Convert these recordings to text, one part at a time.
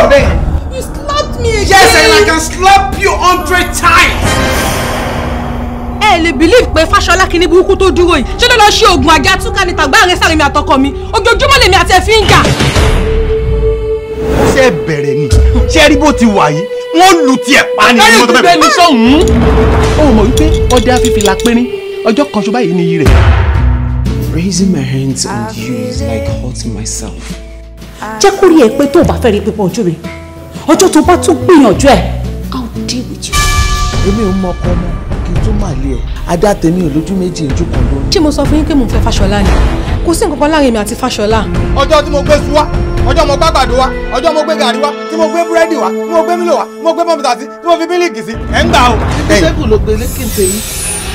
sọ̀rọ̀ bẹ́ẹ̀. You slapped me again. Yes, and I can slap you 100 times. Ẹ lè believe pé Fáṣọlá kìíní burúkú tó dúró yìí ṣé ló lọ ṣe oògùn àjà túká ní tàgbà rẹ sáré mi àtọkọ mi ojoojúmọ́ lèmi àti ẹ fi ń jà. Ó ṣe bẹ̀rẹ̀ ni ṣé rí bó ti wà yìí wọ́n lu tiẹ̀ pa ni. Lẹ́yìn tó bẹ́ẹ̀ ni sọ̀hún. Ó mọ̀ wípé ọdẹ afífi la pínrín ọjọ́ kan ṣo báyìí ni iyì rẹ̀. Raising my hands on you is like hurting myself. Jẹ́ kó rí ẹ pé tó o bá fẹ́ rí pípọ́n ojú mi ọjọ́ tó bá tún gbìyànjú ẹ̀ I'll deal with you. Èmi ò mọ ọkọ ọmọ kí n tún mà lé ẹ adá tèmi ò lójú méjì ojú kan lónìí. Ṣé mo sọ fún yín pé mò ń fẹ́ Fáṣọlá ni? Kò sí nǹkan kan láàrin mi àti Fáṣọlá. Ọjọ́ tí mo gbé su wá, ọjọ́ mo gbàgbàdo wá, ọjọ́ mo gbé gàrí wá, tí mo gbé búrẹ́dì wá, tí mo gbé mílò wá, tí mo gbé mọ́mìtà sí, tí mo fi mílíkì sí, ẹ̀ ń gbà o. Ìṣègùn ló gbé lékè tèmi.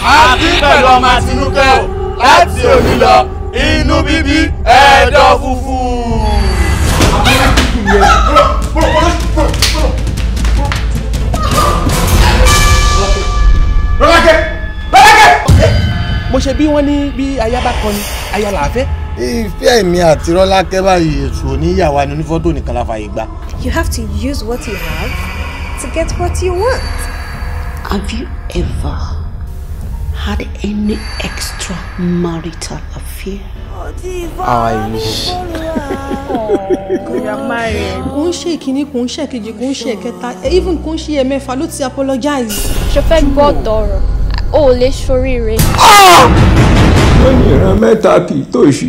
Àti pẹ̀lú ọmọ Àtinúkẹ́ o, láti òní lọ, inú bíbí ẹ̀dọ̀ fùfú. Rọ́lákẹ́! Rọ́lákẹ́! Mo ṣe bí wọ́n ní bí aya bá kọni, aya là á fẹ́. Ìfẹ́ mi àti Rọ́lákẹ́ báyìí èṣù oníyàwó ni onífọ́tò nìkan la fààyè gbà. You have to use what you have to get what you want. Have you ever had any extramarital affair? I wish. Kò ń ṣe ìkíní, kò ń ṣe ìkejì, kò ń ṣe ìkẹta, even kò ń ṣe ẹ̀mẹ́fà ló ti apologize. Ṣo fẹ́ gbọ́ tọrọ? O ò lè ṣoríire. Wọ́n ní ìran mẹ́ta kì í tòṣì.